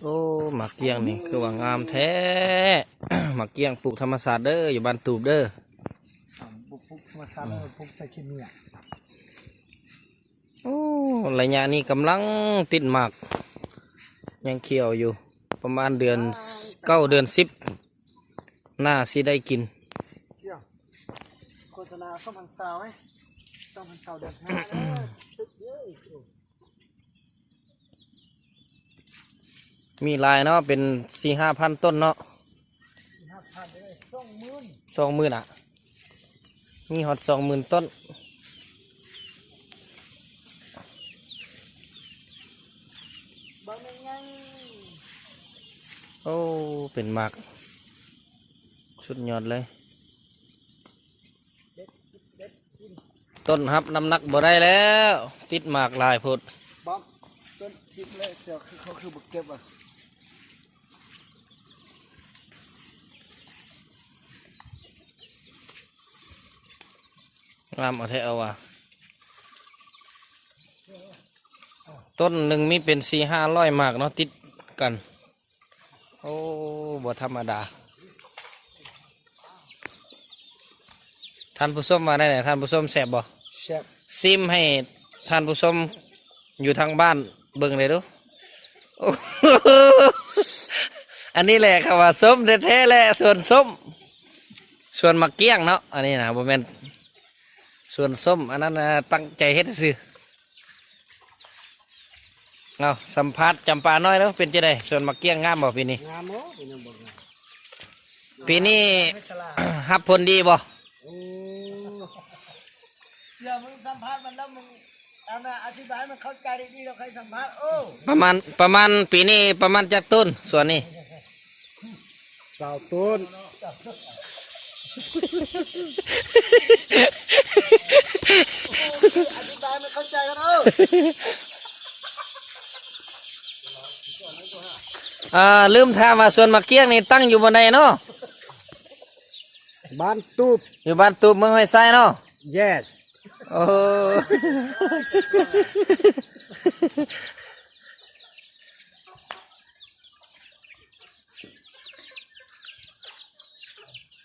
ໂອ້ ໝາກກ້ຽງນີ້ຄືວ່າງາມແທ້. ໝາກກ້ຽງປູກທຳມະຊາດເດີ ຢູ່ບ້ານຕູບເດີ. ບໍ່ປູກທຳມະຊາດເດີ ປູກໃສ່ເຄມີ. ໂອ້ ໄລຍະນີ້ກຳລັງຕິດໝາກ ຍັງຂຽວຢູ່ ປະມານເດືອນເກົ້າ ເດືອນສິບ ໜ້າຊິໄດ້ກິນ. ໂຄສະນາສອງພັນຊາວເດ້ ສອງພັນຊາວເດືອນຫ້າເດີ. ມີຫຼາຍເນາະ ເປັນສີ່ຫ້າພັນຕົ້ນເນາະ. ສອງໝື່ນ ສອງໝື່ນອະ ມີຮອດສອງໝື່ນຕົ້ນ. ໂອ້ ເປັນໝາກ ສຸດຍອດເລີຍ. ຕົ້ນຮັບນ້ຳໜັກບໍ່ໄດ້ແລ້ວ ຕິດໝາກຫຼາຍໂພດ. ບອກ ຕົ້ນຕິດແລ້ວ ເສືອຄືເຂົາຄືບໍ່ເກັບວະ. ງາມເອົາແທ້ເອົາວ່າ ຕົ້ນໜຶ່ງມີເປັນສີ່ຫ້າຮ້ອຍໝາກເນາະ ຕິດກັນ. ໂອ້ ບໍ່ທຳມະດາ. ທ່ານຜູ້ຊົມວ່າແນວໃດ? ທ່ານຜູ້ຊົມແຊບບໍ່? ແຊບ. ຊີມໃຫ້ທ່ານຜູ້ຊົມຢູ່ທາງບ້ານເບິ່ງແດ່ດູ. ໂອ້ ອັນນີ້ແຫຼະເຂົາວ່າສົ້ມແທ້ໆແຫຼະ ສວນສົ້ມ ສວນໝາກກ້ຽງເນາະ. ອັນນີ້ນະ ບໍ່ແມ່ນສວນສົ້ມ ອັນນັ້ນນະ ຕັ້ງໃຈເຮັດຊື່. ເອົາ ສຳພາດຈຳປານ້ອຍເນາະ ເປັນຈັ່ງໃດ ສວນໝາກກ້ຽງງາມບໍ່ປີນີ້? ງາມບໍ່? ເປັນຫຍັງບໍ່ງາມ? ປີນີ້ ໄມ້ສະຫຼາ ຮັບຜົນດີບໍ່? ໂອ້ ດຽວມຶງສຳພາດມັນແລ້ວ ມຶງ ອັນນ່າ ອະທິບາຍໃຫ້ມັນເຂົ້າໃຈດີໆ ແລ້ວຄ່ອຍສຳພາດ. ໂອ້ ປະມານ ປະມານປີນີ້ປະມານຈັກຕົ້ນ ສວນນີ້? ຊາວຕົ້ນ. ອະທິບາຍໃຫ້ເຂົ້າໃຈກັນເອີ. ອ່າ ລືມຖາມວ່າສວນໝາກກ້ຽງນີ້ຕັ້ງຢູ່ບ່ອນໃດເນາະ? ບ້ານຕູບ. ຢູ່ບ້ານຕູບ ເມືອງຫ້ວຍຊາຍເນາະ? Yes. ໂອ້